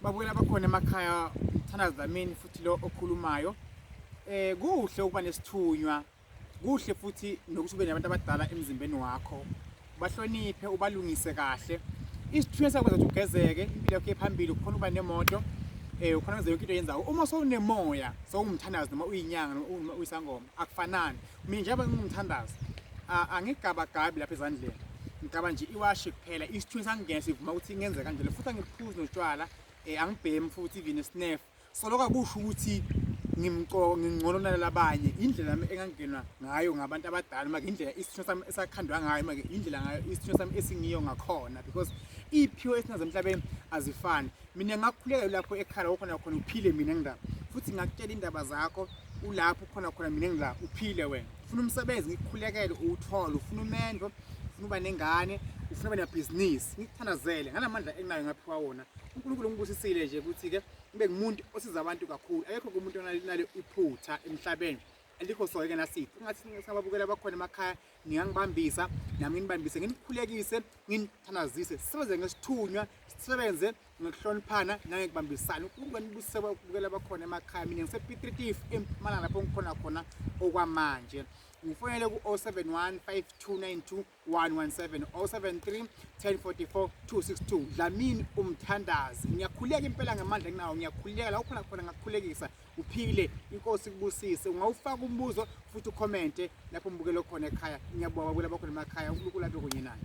Babukela abakhona emakhaya, Mthandazi Dlamini futhi lo okhulumayo. Kuhle ukuba nesithunywa, kuhle futhi nokuthi ube nabantu abadala emzimbeni wakho. Bahloniphe, ubalungise kahle. Isithunywa sakwenza ukuthi ugezeke, impilo yakho iphambili, ukhona ukuba nemoto, ukhona kwenza yonke into oyenzayo. Uma sewunemoya, sewumthandazi noma uyinyanga noma uyisangoma, akufanani. Mina njengoba ngingumthandazi, angigabagabi lapha ezandleni. Ngigaba nje iwashi kuphela. Isithunywa sangingena sivuma ukuthi ngenze kanjalo, futhi angiphuzi notshwala, angibhemi futhi even isnuff. So lokho akusho ukuthi ngimqoka ngingcono kunalabanye. Indlela yami engangenwa ngayo ngabantu abadala, noma indlela isithunywa sami esakhandwa ngayo, noma indlela ngayo isithunywa sami esingiyo ngakhona, because iy'phiwo esinazo emhlabeni azifani. Mina ngakhuleka lapho ekhaya okhona khona uphile, mina ngila, futhi ngakutshela indaba zakho ulapho ukhona khona, mina ngila, uphile wena. Ufuna umsebenzi, ngikukhulekele uwuthole. Ufuna umendo, ufuna uba nengane, ufuna uba nebhizinisi, ngikuthandazele ngalamandla enginayo ngaphiwa wona. UNkulunkulu ngibusisile nje ukuthi-ke ngibe ngumuntu osiza abantu kakhulu. Akekho umuntu onalo iphutha emhlabeni, alikho soke nasithi ungathi singababukela abakhona emakhaya, ningangibambisa nami nginibambise, nginikhulekise, nginithandazise, sisebenze ngesithunywa, sisebenze ngokuhloniphana nangekubambisana. UNkulunkulu anibusise bakubukela abakhona emakhaya. Mina ngise-Piet Retief eMpumalanga lapho ngikhona khona okwamanje. Ngifonele ku-071 5292 117, 073 1044 262. Dlamini umthandazi, ngiyakhuleka impela ngamandla enginawo, ngiyakhuleka la ukhona khona, ngakukhulekisa uphile, inkosi ikubusise. Ungawufaka umbuzo futhi ukhomente lapho umbukelo khona ekhaya. Ngiyabonga babukela bakhona emakhaya, uNkulunkulu abe kunye nani.